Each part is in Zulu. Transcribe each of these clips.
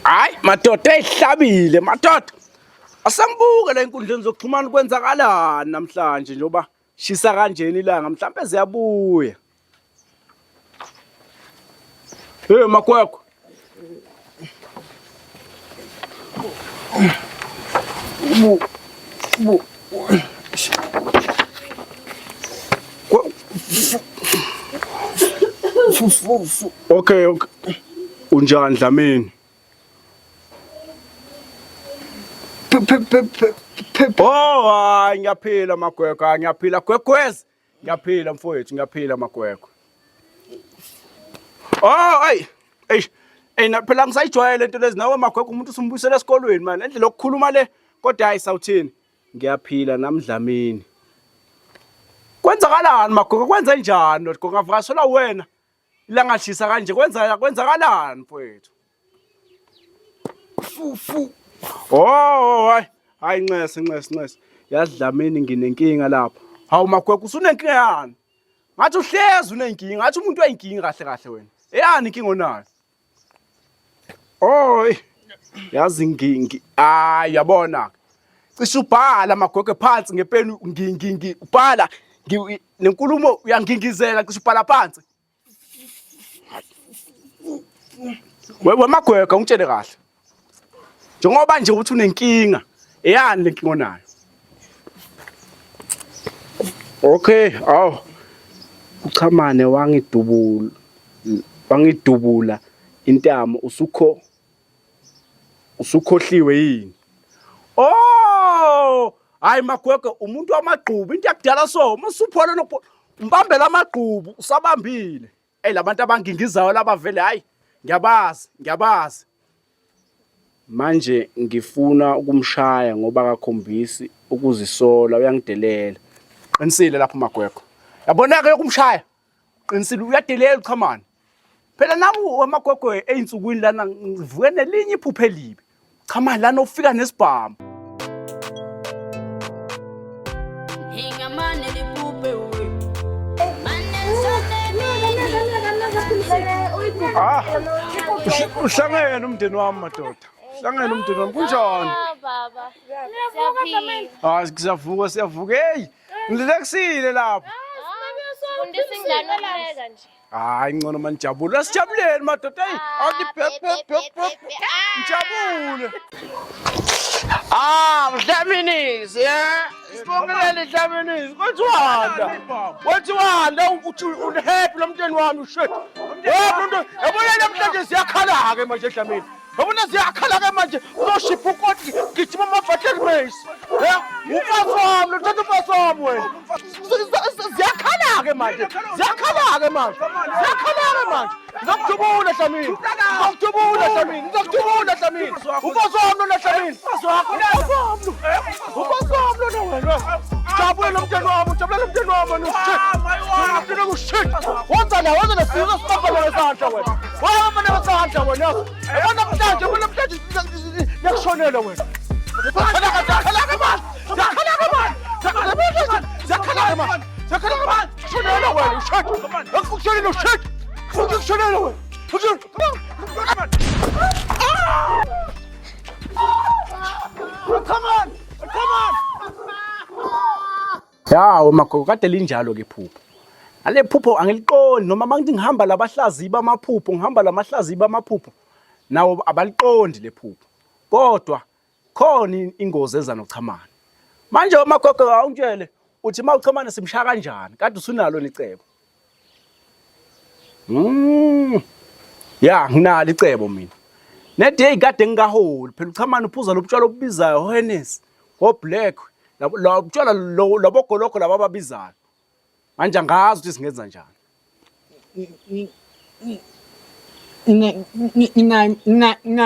Hayi madoda ehlabile madoda. Asambuke la enkundleni zokuxhumana kwenzakalani namhlanje njengoba shisa kanjena ilanga mhlambe ziyabuya. Hey makwekwe. Bu bu Okay, okay. Unjani Dlamini? Oh, hayi ngiyaphila magwegwe, hayi ngiyaphila gwegwez. Ngiyaphila mfowethu, ngiyaphila magwegwe. Oh, hey. Eish. Ey na phela ngisayijwayele into lezi nawe magwegwe umuntu usumbuyisela esikolweni manje. Endlela yokukhuluma le kodwa hayi sawuthini. Ngiyaphila nami Dlamini. Kwenzakalani magogo kwenze njani lo gogo ngavakashelwa wena ilanga lishisa kanje kwenza kwenzakalani mfowethu? Fufu. Oh hayi hayi nxese nxese nxese. Yazi Dlamini nginenkinga lapha. Hawu magogo usunenkinga yani? Ngathi uhlezi unenkinga, ngathi umuntu uyinkinga kahle kahle wena. Eyani inkinga onayo? Oy. Yazi ngingi. Hayi yabona. Cishe ubhala magwegwe phansi ngepeni ngingi ngi ubhala nenkulumo uyangingizela cishe ubhala phansi. Wewe magwegwe ungitshele kahle. Njengoba nje uthi unenkinga, eyani lenkinga onayo? Okay, aw. Uchamane wangidubula wangidubula intamo usukho usukhohliwe yini? Oh, hayi magwegwe umuntu wamagqubu into yakudala so, masuphola nokuphola umbambela amagqubu usabambile. Ey labantu abangingizayo laba vele hayi ngiyabazi ngiyabazi. Manje ngifuna ukumshaya ngoba akakhombisi ukuzisola uyangidelela. Qinisile lapho Magwegwe. Yabona ke yokumshaya. Qinisile uyadelela uchamane. Phela nami wamagwegwe eyinsukwini lana ngivuke nelinye iphupho elibi. Cha lana ufika nesibhamu. Ah, uhlangene umndeni wami madoda. Uhlangene umndeni wami kunjani? Ah, baba. Siyaphila. Ah, siyavuka siyavuka. Hey, ngilelaxile lapho. Fundisa ingane ukupheka nje. Hayi ngcono manijabule. Asijabuleni madoda. Hey, awuthi pep pep pep pep. Ngijabule. Ah, Dlaminisi, eh? Sibongelele Dlaminisi. Kwethiwanda. Kwethiwanda uthi unhappy lo mnteni wami shit. Yebo mntu, yabona namhlanje siyakhala ke manje Dlamini. Yabona siyakhala ke manje uzoshipha ukoti gijima ama-battery race. Eh, umfazi wami lo thatha umfazi wami wena. Ziyakhala ke manje. Ziyakhala ke manje. Ziyakhala ke manje. Ngizokudubula Dlamini. Ngizokudubula Dlamini. Ngizokudubula Dlamini. Umfazi wami lona Dlamini. Umfazi wakho lona. Umfazi wami lona wena. Jabule lo mntwana wami, jabule lo mntwana wami wena ushit. Mntwana ushit. Woza la, woza la sizo sibamba ngesandla wena. Wabamba ngesandla wena. Yabona namhlanje, yabona namhlanje ngiyakushonela wena. Zakhala manje. Zakhala manje. Zakhala manje. Zakhala manje. Zakhala manje. Kushonela wena ushit. Akushonela ushit. Kushonela wena. Come on! Come on! Yawo magogo kade linjalo ke phupho. Ale phupho angiliqondi noma mangithi ngihamba labahlaziyi bamaphupho ngihamba lamahlaziyi bamaphupho nawo abaliqondi le phupho. Kodwa khona ingozi eza nochamane. Manje umagogo awungitshele uthi mawuchamane simshaya kanjani kade usunalo nicebo. Mm. Ya nginalo icebo mina. Neday kade ngingaholi phela uchamane uphuza lobutshwala obubizayo Hennessy, o black, lo butshwala lobogoloko laba ababizayo. Manje angazi ukuthi singenza njani. Nginayo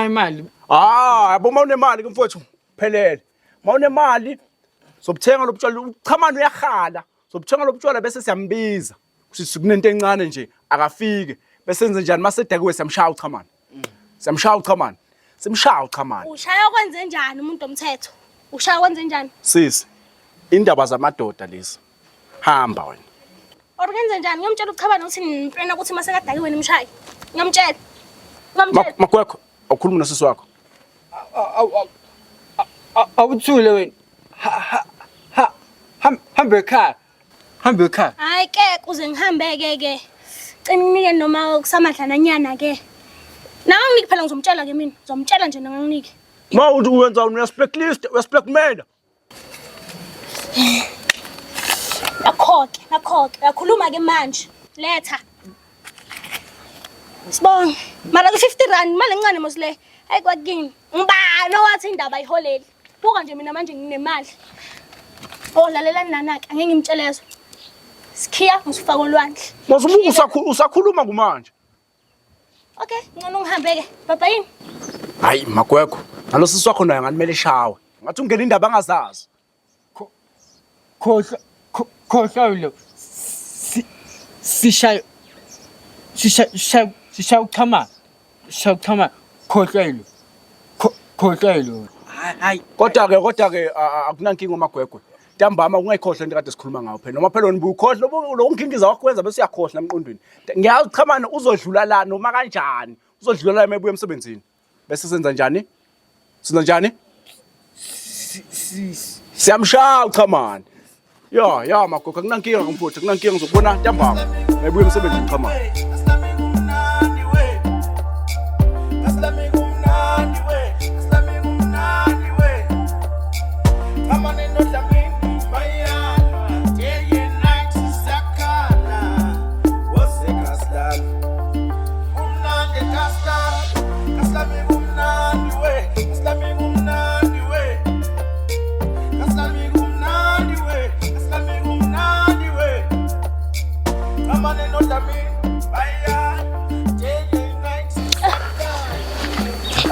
imali. Ah, yabo uma unemali ke mfowethu phelele. Uma unemali sobuthenga lobutshwala uchamane uyahala. Sobuthenga lobutshwala bese siyambiza. Sithi kunento encane nje akafike. Bese enze njani masedakiwe siyamshaya uchamane. Siyamshaya uchamane. Simshaya uchamane. Ushaya kwenze njani umuntu omthetho? Ushaya kwenze njani? Sisi, indaba zamadoda lezi. Hamba wena. Or kenze njani? Ngiyomtshela uchabane ukuthi nimpena ukuthi masekadakiwe nimshaye. Ngiyomtshela. Ngiyomtshela. Magwekho. Awukhulumi nosisi wakho. Awuthule wena. Ha ha hambe ekhaya. Hambe ekhaya. Hayi ke kuze ngihambe ke ke. Cela nginike noma kusamadlananyana ke. Nanganginiki phela ngizomtshela ke mina. Ngizomtshela nje nanganginiki. Ma uthi uyenza uya-blacklist, uya-blackmail. Nakho-ke, nakho-ke, uyakhuluma ke manje. Letha. Sibonge. Mara ku-50 rand imali encane mos le. Hayi kwakini. Ngubani owathi indaba ayiholeli? Buka nje mina manje nginemali. Oh lalelani nana-ke angeke ngimtshele Sikhiya ngisifaka olwandle. Mos ubuka usakhuluma kumanje. Okay, ngcono ngihambe ke. Baba yini? Hayi magwegwe, nalo sisi wakho naye ngathi kumele eshawe. Ngathi ungena indaba angazazi. Khohlwa khohlwa lo. Sishayo sishayo sishayo uchama. Sishayo uchama khohlwa lo. Khohlwa lo. Hayi. Kodwa ke kodwa ke akunankinga uMagwegwe. Ntambama ungayikhohlwa into kade sikhuluma ngayo phela. Noma phela wena ubukhohlwa lo ngingiza wakho wenza bese uyakhohlwa emqondweni. Ngiyazi Chamane uzodlula la noma kanjani. Uzodlula la emebuya emsebenzini. Bese senza njani? Senza njani? Siyamshaya uChamane. Ya, ya magogo akunankinga mfowethu, akunankinga ngizokubona ntambama. Ebuya emsebenzini uChamane.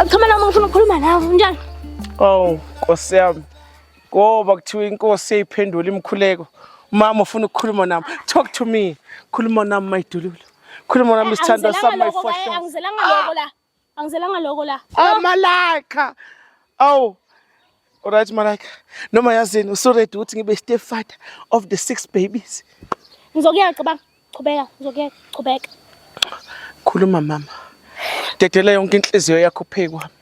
Qhamana uma ngifuna ukukhuluma nawe unjani? Oh, Nkosi yami. Ngoba kuthiwa inkosi eyiphendula imikhuleko. Mama ufuna ukukhuluma nami. Talk to me. Khuluma nami mayidululu. Khuluma nami isithandwa sami mayifohlo. Angizelanga lokho la. Angizelanga lokho la. Ah Malaika. Awu. Alright Malaika. Noma yazini usuready ukuthi ngibe stepfather of the six babies. Ngizokuyeka cabanga. Qhubeka, ngizokuyeka, qhubeka. Khuluma mama. Dedela yonke inhliziyo yakho phezu kwami.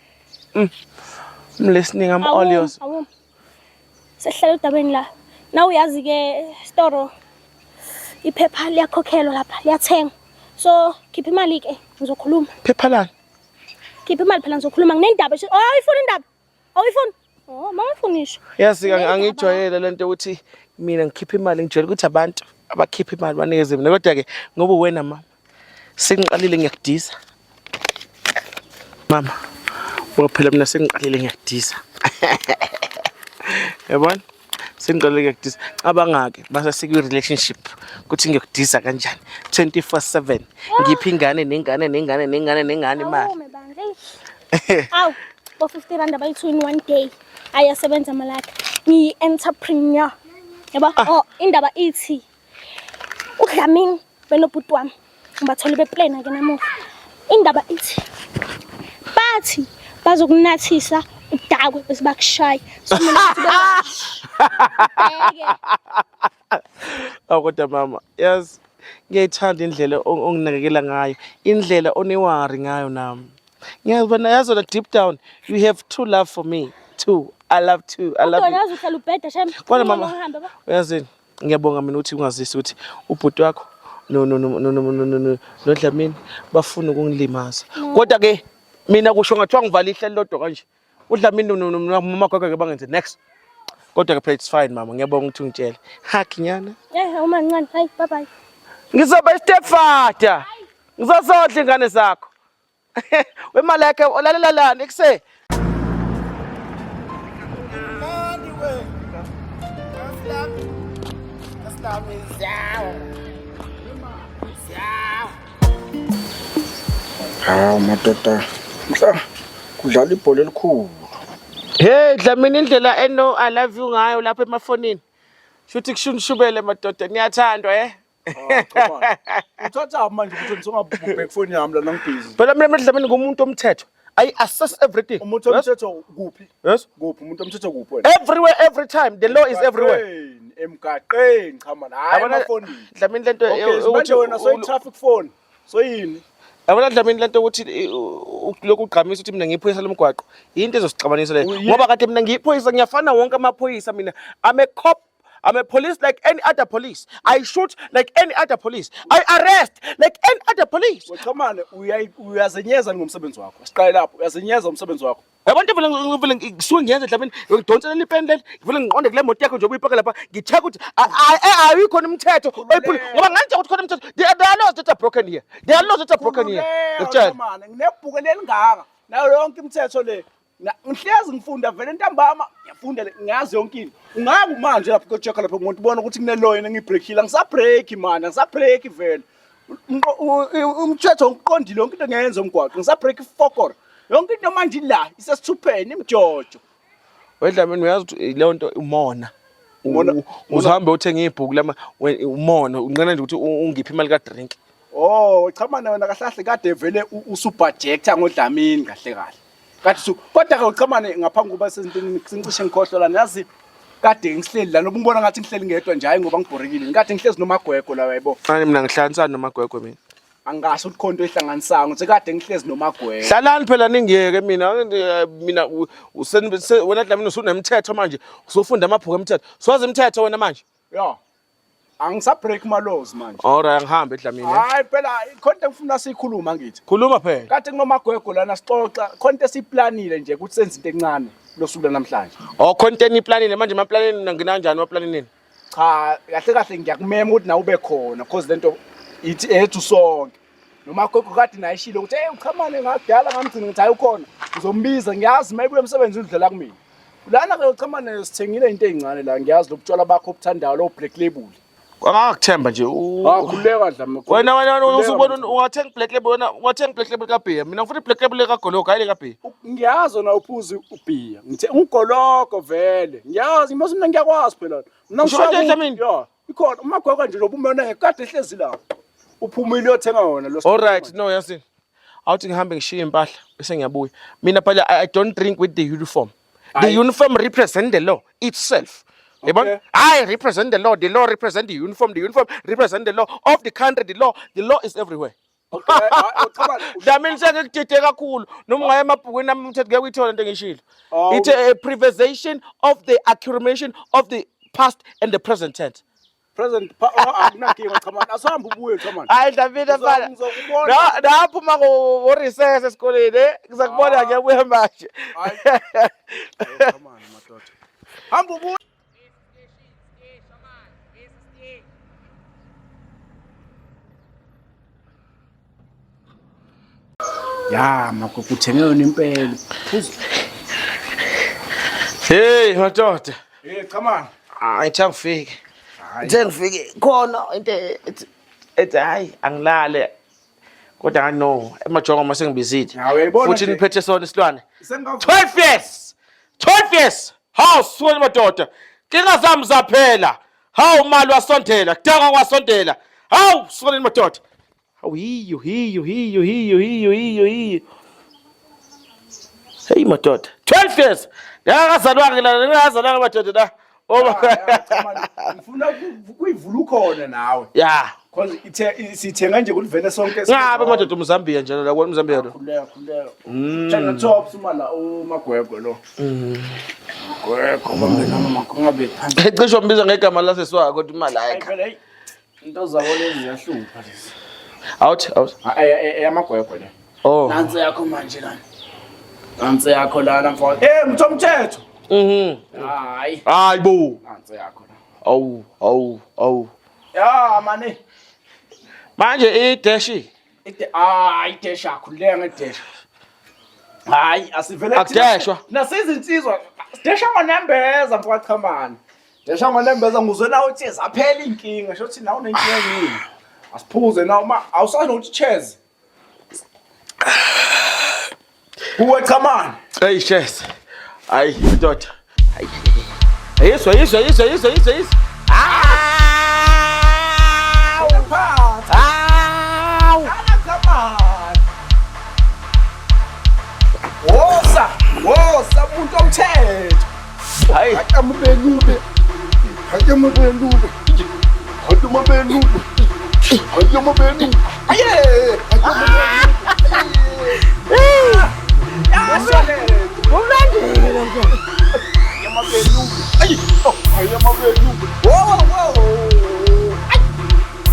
I'm listening, I'm all yours. Awumi. Sesihlala odabeni la. Na uyazi ke storo iphepha liyakhokhelwa lapha, liyathengwa. So khipha imali ke ngizokhuluma. Phepha lani? Khipha imali phela ngizokhuluma nginendaba. Oh, awuyifuni indaba? Awuyifuni? Oh, mama ufunisho. Yazi angijwayele lento ukuthi mina ngikhipha imali ngijwayele ukuthi abantu abakhipha imali banikeze mina kodwa ke ngoba wena mama sengiqalile ngiyakudiza. Mama, ngoba phela mina sengiqalile ngiyakudiza. Yabona? Sengiqalile ngiyakudiza. Cabanga-ke mase sikwi-relationship ukuthi ngiyokudiza kanjani 24/7 ngiphi ingane nengane nengane nengane nengane imali. Awume bandla. Awu, bo 50 rand abayi-two in one day. Ayasebenza malaka. Ngiyi-entrepreneur. Yabo? Oh, indaba ithi uDlamini benobhuti wami ngibathole beplena ke namuhla. Indaba ithi bathi bazokunathisa udakwe bese bakushaya. So mina ngithi beke. Awu kodwa mama, yazi ngiyayithanda indlela onginakekela ngayo, indlela onewari ngayo nami. Ngiyabona yazi wena deep down you have true love for me too. I love too. I love Kodwa you. yazi uhlala ubheda shem. Kodwa mama, Ngihambe ba. uyazini ngiyabonga mina ukuthi ungazisi ukuthi ubhuti wakho no no no no no no no no noDlamini bafuna ukungilimaza. Kodwa ke mina kusho ngathiwa ngivala ihlelo lodwa kanje. UDlamini no no no mama gogo ke bangenze next. Kodwa ke phela it's fine mama, ngiyabonga ukuthi ungitshele. Hug nyana. Eh, uma ncane. Hayi, bye bye. Ngizoba stepfather. Ngizosodla ingane zakho. Wemaleke ulalela lani ekuse. Hawu madoda, mhla kudlala ibhola elikhulu. Hey Dlamini indlela eno I love you ngayo lapha emafonini. Shuthi kushunshubele madoda niyathandwa eh. Uthatha manje ukuthi ngisongabheka ifoni yami lana ngibhizi. Phela mina Dlamini ngumuntu omthetho. I assess everything. Umuntu omthetho kuphi? Yes. Kuphi umuntu omthetho kuphi wena? Everywhere every time the law is everywhere. Emgaqeni, cha man, hayi Yabona, emafonini. Dlamini lento Okay, manje wena soyi traffic phone. Soyini? Yabona Dlamini lento ukuthi lokhu ugqamisa ukuthi mina ngiyiphoyisa lomgwaqo yinto ezosixabanisa leyo ngoba kade mina ngiyiphoyisa ngiyafana wonke amaphoyisa mina I'm a cop I'm a police like any other police. I shoot like any other police. I arrest like any other police. Wechamane uyazenyeza ngomsebenzi wakho. Siqale lapho uyazenyeza umsebenzi wakho. Yabo nto vele ngivele ngisuke ngiyenze Dlamini ngidonsela ipeni leli ngivele ngiqonde kule moto yakho njengoba uyipaka lapha ngi-check ukuthi ayikho umthetho oyiphula ngoba nganje ukuthi khona umthetho there are laws that are broken here there are laws that are broken here ngikutshela manje nginebhuku lelingaka nayo yonke imithetho le ngihlezi ngifunda vele ntambama ngiyafunda le ngiyazi yonke into ungaku manje lapho kocheck lapho umuntu ubona ukuthi kuneloyini engiyibreakile angisabreak manje angisabreak vele umthetho ngiqondile yonke into ngiyenza umgwaqo ngisabreak ifokor yonke into manje ila isesithupheni imjojo Wedlamini uyazi ukuthi leyo nto umona. Uzohambe uthenge ibhuku lama umona unqena nje ukuthi ungiphe imali ka drink. Oh cha mana wena kahle kahle kade vele usubhajecta ngoDlamini kahle kahle. Kade su kodwa ke cha mane ngaphambi kuba sezintweni ngicishe ngikhohlwa lana yazi kade ngihleli la noba ngibona ngathi ngihleli ngedwa nje hayi ngoba ngibhorekile ngikade ngihlezi nomagwegwe la yabo. Manje mina ngihlanganisana nomagwegwe mina. Angasho ukuthi khona into ehlanganisayo ngithi kade ngihlezi nomagwegwe. Hlalani phela ningiyeke mina mina wena Dlamini usunemithetho manje usufunda amabhuku emithetho. Swazi imithetho wena manje. Ya. Angisabreak malozi manje. Alright angihambe Dlamini. Hayi phela khona into engifuna siyikhuluma ngithi. Khuluma phela. Kade kunomagwegwe lana sixoxa khona into esiyiplanile nje ukuthi senze into encane losuku lanamhlanje. Oh khona into eniyiplanile manje emaplanini mina nginanjani emaplanini? Cha kahle kahle ngiyakumema ukuthi nawe ube khona cause lento ithi ethu sonke. Noma gogo kade naye ishilo ukuthi hey uchamane ngakudala ngamgcina ngithi hayi ukhona ngizombiza ngiyazi mayebuya emsebenzini udlela kumina. Lana ke uchamane sithengile into ezincane la ngiyazi lobutshwala bakho obuthandayo lo black label. Kwangakuthemba nje. Ah khuleka dlama. Wena wena usubona ungathenga black label wena ungathenga black label kaBhiya. Mina ngifuna black label kaGologo hayi lekaBhiya. Ngiyazi wena uphuza ubhiya. Ngithe ungologo vele. Ngiyazi mase mina ngiyakwazi phela. Mina Usho kanjani Dlamini? Ya, ikhona umagwegwe nje lobu umona kade ehlezi lapho. Uphumile uyothenga wona lo. All right, no yasin. Awuthi ngihambe ngishiye impahla bese ngiyabuya. Mina phela I don't drink with the uniform. The Ayi. uniform represent the law itself. Yabona? Okay. I represent the law, the law represent the uniform represent the law of the country, the law is everywhere. Okay, hayi, uchabane, Dlamini sengikudide kakhulu noma ungaya emabhukwini ami umthetho ngeke uyithole into engishilo. Oh. It's a preservation of the accumulation of the past and the present tense. President oh, akunankinga chamani. Asihambe ubuye chamani. Hayi Dlamini mfana. Ngizokubona. Na naphuma ngo recess esikoleni eh ngizakubona Ah. ngiyabuya manje. Hayi. Chamani madoda. Hamba ubuye. Ya, magogo uthenge yona impela. Hey madoda. Eh, chamani. Hayi ngithe ngifike. Ngithe ngifike khona into ethi ethi hayi angilale. Kodwa ngathi no emajongo mase ngibizile. Ya, uyayibona Futhi nje. niphethe sona isilwane. Sengavu- 12 years. 12 years. Hawu suwena madoda. Nkinga zami zaphela. Hawu mali wasondela, kudanga kwasondela. Hawu suwena madoda. Hawu hiyo hiyo hiyo hiyo hiyo hiyo hiyo. Hey madoda. 12 years. Ngakazalwanga la, ngakazalwanga madoda la. Oh Ya, chamani. Ngifuna ukuyivula ukhona nawe. ya. Cause ithe sithenga nje ukuthi vele sonke. Ngabe madoda umZambia njalo la, umZambia lo. Khuleka khuleka. Tshela tops uma la umagwegwe lo. Gwegwe bambe noma kungabe phansi. Cishe wambiza ngegama laseswako kodwa imali Hayi ayikho. phela hey. Into zabo lezi ziyahlupha lezi. Awuthi awuthi. Eyamagwegwe le. Oh. Nansi yakho manje lana. Nansi yakho lana mfowethu. Eh mthomthetho. Mhm. Hayi. Hayi bo. Nansi yakho la. Awu awu awu. Ya mane. Manje i-dash Ide hayi idesh akhuleka ngedesh. Hayi asivele Akudeshwa. Nasizinsizwa sidesha ngonembeza mfowethu. Desha ngonembeza nguzwe nawe uthi zaphela inkinga sho ukuthi nawe unenkinga yini. Asiphuze nawe ma awusazi nokuthi cheers. Kuwe chamani. Hey cheers. Hayi madoda. Hayi. Ayiswa ayiswa ayiswa ayiswa ayiswa ayiswa. Awu. Awu. Chamani. Woza, woza umuntu omthetho. Hayi. Hakamabelube. Hakamabelube. Hakamabelube. Hakamabelube. Aye. Hakamabelube. Yasho le. Umlandile lo mntwana. Yamabelu. Ayi, oh, hayi amabelu. Wo wo.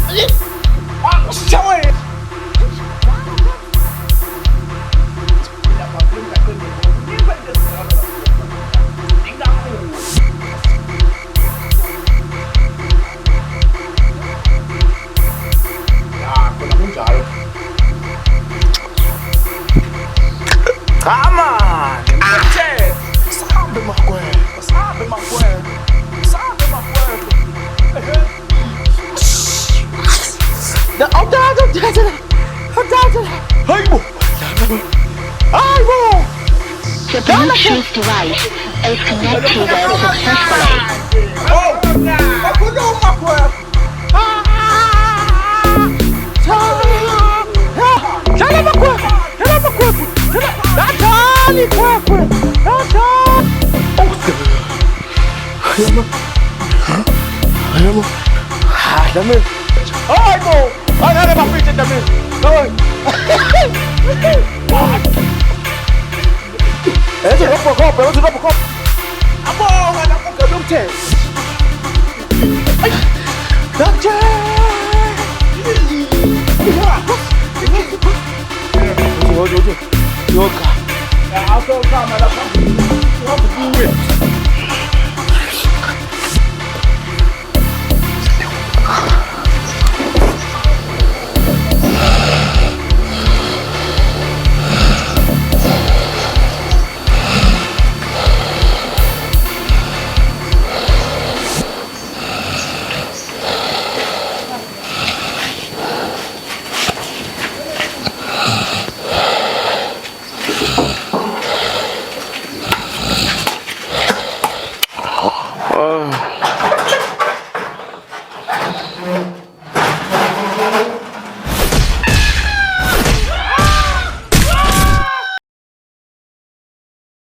Ayi. Ah, shawe. Ya, khona kunjalo. Cha man, ngiyakutshela. Sihambe magwegwe, sihambe magwegwe. Sihambe magwegwe. Awuthatha, awuthatha. Awuthatha. Hayibo. Hayibo. The Bluetooth device is connected successfully. Oh, bakhuluma magwegwe. Dlala amakhwekhwe, dlala amakhwekhwe, dlala dlala ikhwekhwe, dlala. Hayama. Hayama. Ha, Dlamini. Hayibo, angeke bafike Dlamini. Hayi. Ezo Robocop, ezo Robocop. Abonga lapho gabe umthetho. Yoga. Awusoqhama lapha. Uhambe kuwe.